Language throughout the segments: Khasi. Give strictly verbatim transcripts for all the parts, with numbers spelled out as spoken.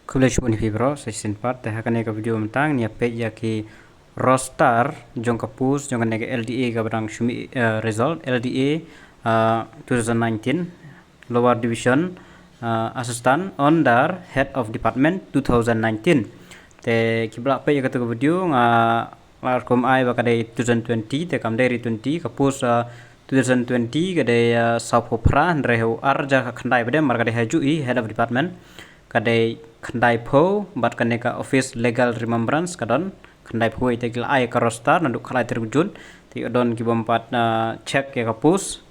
Khublei shibun ïa phi baroh sa shisien pat. Te ha kane ka video mynta ngin ïa peit ïa ki roster jong ka post jong kane ka L D A kaba dang shu mih, eh, result, L D A, uh, two thousand nineteen, Lower Division, uh, Assistant under Head of Department two thousand nineteen. Te kiba la peit ïa katu ka video nga la rukom ai ba ka dei two thousand twenty, te kam dei re twenty, ka post, uh, two thousand twenty ka dei, uh, sawphew phra, hynrei ha u ar hajar khatkhyndai ba dei namar ka dei ha juh i Head of Department. Ka dei khyndaiphew, bad kane ka Office Legal Remembrance ka don khyndaiphew, te ki la ai ka roster naduh khatlai tarik June. Te ki don ki bym pat, uh, check ïa ka post.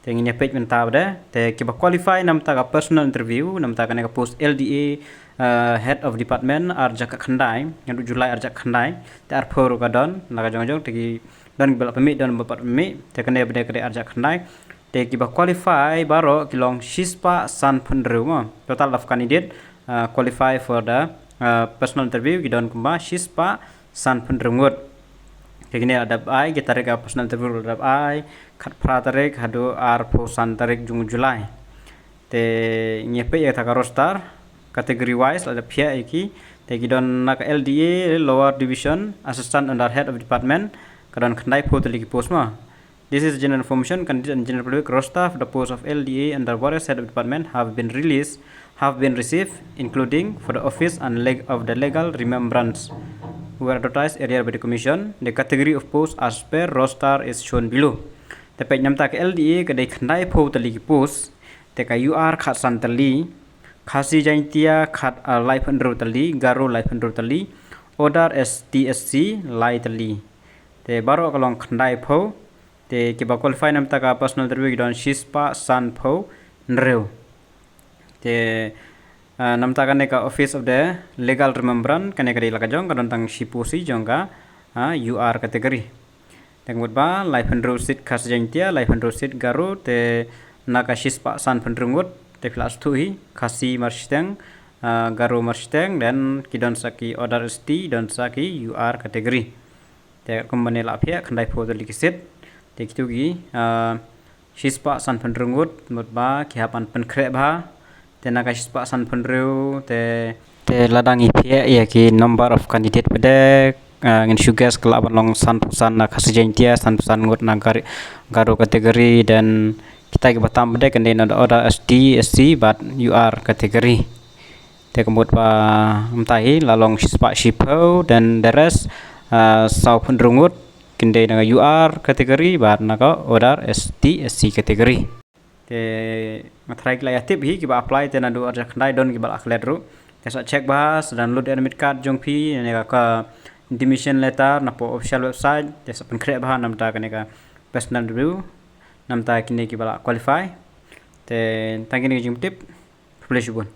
Te ngin ïa peit mynta ba dei. Te kiba qualify namta ka personal interview, namta kane ka post L D A, uh, Head of Department, ar hajar khatkhyndai, naduh July ar hajar khatkhyndai. Te arphew ruh ka don, la ka jong jong, te ki don kiba la pynmih, don bym pat pynmih. Te kane ba dei ka dei ar hajar khatkhyndai. Te kiba qualify baroh ki long shispah sanphew hynriew mo. Total of candidate, uh, qualify for the, uh, personal interview ki don kumba shispah sanphew hynriew ngut. Te kine la dep ai, ki tarik ka personal interview la dep ai, khatphra tarik haduh arphew san tarik jong u July. Te ngin ïa peit ïa kata ka roster, category wise la dep phiah ïa ki. Te ki don na ka L D A, Lower Division, Assistant under Head of Department, ka don khyndaiphew tylli ki post mo. This is general information, candidate and general public roster for the post of L D A under various head of department have been released, have been received, including for the office and leg of the legal remembrance, were advertised earlier by the commission. The category of post as per roster is shown below. Te peit namta ka L D A ka dei khyndaiphew tylli ki post, te ka U R khatsan tylli, Khasi Jaintia khat, uh, laiphew hynriew tylli, Garo laiphew hynriew tylli, Other S T S C lai tylli. Te baroh ka long khyndaiphew. Te kiba qualify namta ka personal interview ki don shispah sanphew hynriew. Te, ah, namta kane ka Office of the Legal Remembrance, kane ka dei la ka jong, ka don tang shi post jong ka, ah, U R category. Te ka mut ba laiphew hynriew seat Khasi Jaintia, laiphew hynriew seat Garo, te na ka shispah sanphew hynriew ngut, te phi lah sngewthuh hi, Khasi marshiteng, ah, Garo marshiteng, then ki don sa ki Other S T, don sa ki U R category. Te kumba ne la phiah khyndaiphew tylli ki seat. Te kitu ki, ah, shispah sanphew hynriew ngut, mut ba ki hap ban pynkhreh bha. Te na ka shispah sanphew hynriew, te, te lada ngi phiah ïa ki number of candidate ba dei, ah, ngin shu guess ka lah ban long sanphew san na Khasi Jaintia, sanphew san ngut na Gar-, Garo category, then kita kiba tam ba dei kane na Other S T, S C, bad U R category. Te ka mut ba mynta hi la long shispah shiphew, then the rest, ah, sawphew hynriew ngut, kin dei na ka U R category, bad na ka Other S T, S C category. Te nga tharai ki la ïa tip hi kiba apply, te naduh ar hajar khyndai don kiba la klet ruh. Te sa check bha, sa download admit card jong phi, ne ka, ka intimation letter, na pdeng official website, te sa pynkhreh bha namta kane ka personal interview, namta kine kiba la qualify. Te tang kine ki jingtip, khublei shibun.